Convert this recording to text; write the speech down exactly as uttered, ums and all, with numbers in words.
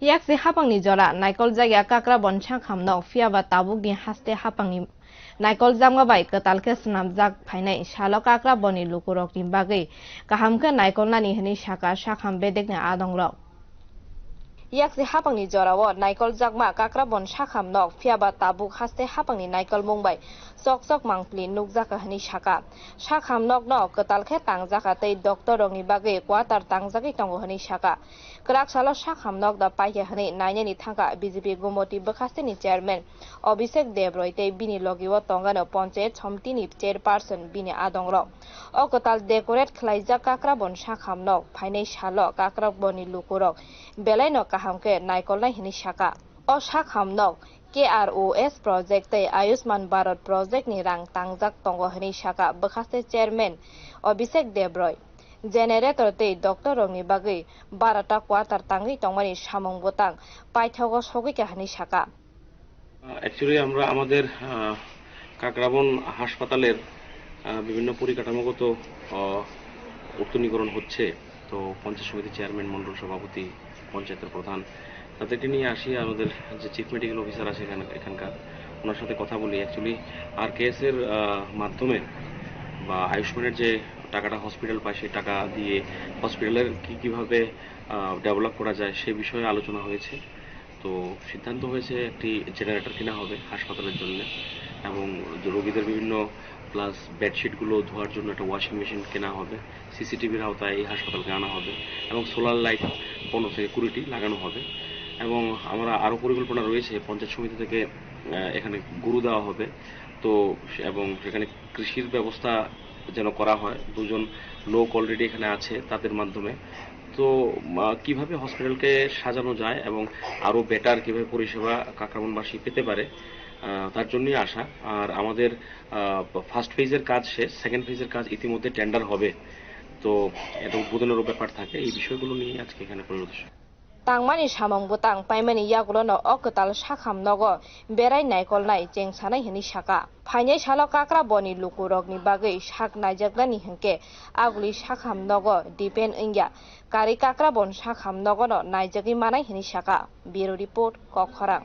Yaksi hapangni jora naikol jakya Kakrabon sakham nok, phiyaba tabukni haste hapangni naikol jakma bai kwtal khe swnamjak phainai salo Kakrabonni lukurokni bagwi kaham khe naikolnani hwnwi sakha sakham bedekni adongrok. Yaksi hapangni jorao naikol jakma Kakrabon sakham nok, phiyaba tabuk haste hapangni naikolmung bai chok chok mangpli nukjakha hwnwi sakha. Sakham nokno kwtal khe tangjakha tei doctor rokni bagwi quarter tangjagwi tongo hwnwi sakha. Kwrak salo sakham nok da paikha hwnwi nainani thangkha B J P Gumoti bwkhasteni chairman Abhishek Debroy tei bini logio tongano Panchayat Somitini chairperson bini adongrok. O kwtal decorate khlaijak Kakrabon sakham nok phainai salo Kakrabonni lukurok belaino kaham khe naikolnai hwnwi sakha. O sakham nok K R O S project tei Ayushman Bharat project ni rang tangjak tongo hwnwi sakha bwkhaste chairman Abhishek Debroy. Generator tei doctor rokni bagwi barata quarter tangwi tongmani samung bwtang paithago sogwi kha hwnwi sakha. Actually আমরা আমাদের আহ, কাকরাবন হাসপাতালের আহ, বিভিন্ন পরিকাঠামোগত আহ, উত্তরীকরণ হচ্ছে। তো পঞ্চায়েত সমিতির চেয়ারম্যান, মণ্ডল সভাপতি, পঞ্চায়েতের প্রধান, তাদেরকে নিয়ে আসি। আমাদের যে চিফ মেডিকেল অফিসার আছে এখানে, এখানকার, ওনার সাথে কথা বলি। অ্যাকচুয়ালি আরকেএস এর আহ, মাধ্যমে বা আয়ুষ্মানের যে টাকাটা হসপিটাল পায়, সেই টাকা দিয়ে হসপিটালের কি কিভাবে ডেভেলপ করা যায়, সে বিষয়ে আলোচনা হয়েছে। তো সিদ্ধান্ত হয়েছে একটি জেনারেটর কেনা হবে হাসপাতালের জন্য, এবং রোগীদের বিভিন্ন প্লাস বেডশিটগুলো ধোয়ার জন্য একটা ওয়াশিং মেশিন কেনা হবে, সিসিটিভির আওতায় এই হাসপাতালকে আনা হবে, এবং সোলার লাইট পনেরো থেকে কুড়িটি লাগানো হবে। এবং আমরা আরও পরিকল্পনা রয়েছে, পঞ্চায়েত সমিতি থেকে আহ, এখানে গরু দেওয়া হবে। তো সে- এবং সেখানে কৃষির ব্যবস্থা যেন করা হয়। দুজন লোক অলরেডি এখানে আছে, তাদের মাধ্যমে। তো আহ, কিভাবে হসপিটালকে সাজানো যায় এবং আরও বেটার কিভাবে পরিষেবা কাকরাবনবাসী পেতে পারে, আহ, তার জন্যই আসা। আর আমাদের ফার্স্ট ফেজের কাজ শেষ, সেকেন্ড ফেজের কাজ ইতিমধ্যে টেন্ডার হবে। তো এটা উদ্বোধনেরও ব্যাপার থাকে, এই বিষয়গুলো নিয়ে আজকে এখানে পরিদর্শন। Tangmani samung bwtang paimani yagulono o kwtal sakham nogo berai naikolnai chengsanai hwnwi sakha. Phainai salo Kakrabonni lukurokni bagwi sak naijaknani hwnkhe aguli sakham nogo depend wngya, karwi Kakrabon sakham nogono naijagwi manai hwnwi sakha. Bureau Report, Kokkhorang.